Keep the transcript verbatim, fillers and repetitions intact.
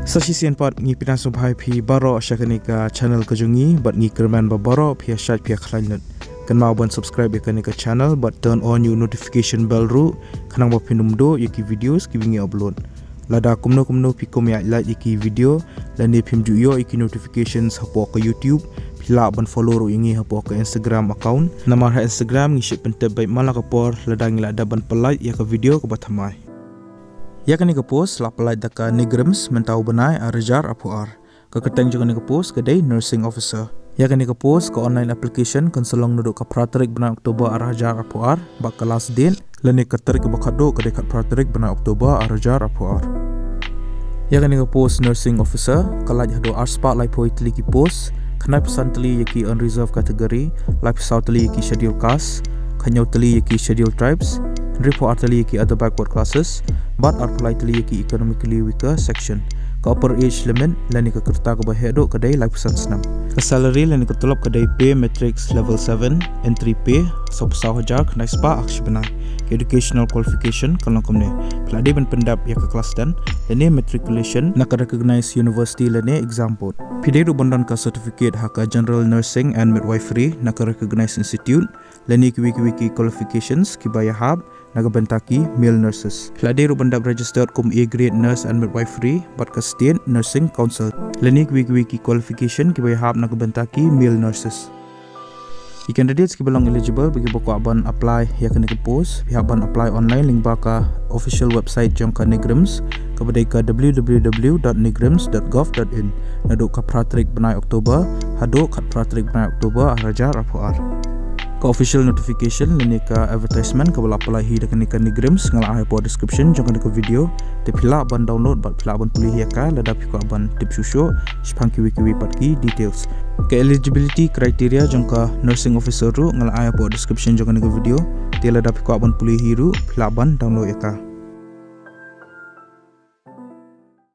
Sa shisien pat ngi pyndonkam sngewbha ïa phi baroh sha kane ka channel ka jong ngi, bad ngi kyrmen ba baroh phi ïa shait phi ïa khlaiñ lut. Kynmaw ban subscribe ïa kane ka channel bad turn on ïa u notification bell ruh, khnang ba phin ym duh ïa ki videos kiba ngi upload. Lada kumno kumno phi kum ïa like ïa ki video lane phim ju ïoh ïa ki notifications hapoh ka YouTube, phi lah ban follow ruh ïa ngi hapoh ka Instagram account. Namar ha Instagram ngi shait pyntip beit man la ka por lada ngi la dep ban pynlait ïa ka video kaba thymmai. Ïa kane ka post la pynlait da ka NEIGRIHMS mynta u bnai ar hajar arphew ar. Ka kyrteng jong kane ka post ka dei nursing officer. Ïa kane ka post ka online application kan sa long naduh ka phra tarik bnai October ar hajar arphew ar, bad ka last date lane ka tarik kaba khatduh ka dei khatphra tarik bnai October ar hajar arphew ar. Ïa kane ka post nursing officer ka lait haduh arspah laiphew tylli ki post, khyndai phew san tylli ïa ki unreserved category, laiphew saw tylli ïa ki scheduled caste, khathynñiew tylli ïa ki scheduled tribes, hynriewphew ar tylli ïa ki other backward classes, bad arphew lai tylli ïa ki economically weaker section. Ka upper age limit lane ka rta kaba heh duh ka dei laiphew san snem. Ka salary lane ka tulop ka dei pay matrix level seven, entry pay, sawphew saw hajar khyndai spah ar shi bnai. Ka educational qualification kan long kumne: phi la dei ban pyndep ïa ka class ten lane matriculation na ka recognized university lane exam board. Phi dei ruh ban don ka certificate ha ka general nursing and midwifery na ka recognized institute, lane kiwei kiwei ki qualifications kiba ïahap na ka bynta ki male nurses. Phi la dei ruh ban dep registered kum A grade nurse and midwifery bad ka state nursing council, lane kiwei kiwei ki qualification kiba ïahap na ka bynta ki male nurses. Ki candidates kiba long eligible bad kiba kwah ban apply ïa kane ka post, phi hap ban apply online lyngba ka official website jong ka NEIGRIHMS, kaba dei ka w w w dot neigrims dot gov dot in, naduh ka phra tarik bnai October haduh khatphra tarik bnai October ar hajar arphew ar. Ka official notification lane ka advertisement kaba la pynlait hi da kane ka NEIGRIHMS nga la ai hapoh description jong kane ka video, te phi lah ban download bad phi lah ban pule hi ïa ka lada phi kwah ban tip shuh shuh shaphang kiwei kiwei pat ki details. Ka eligibility criteria jong ka nursing officer ruh nga la ai hapoh description jong kane ka video, te lada phi kwah ban pule hi ruh phi lah ban download ïa ka.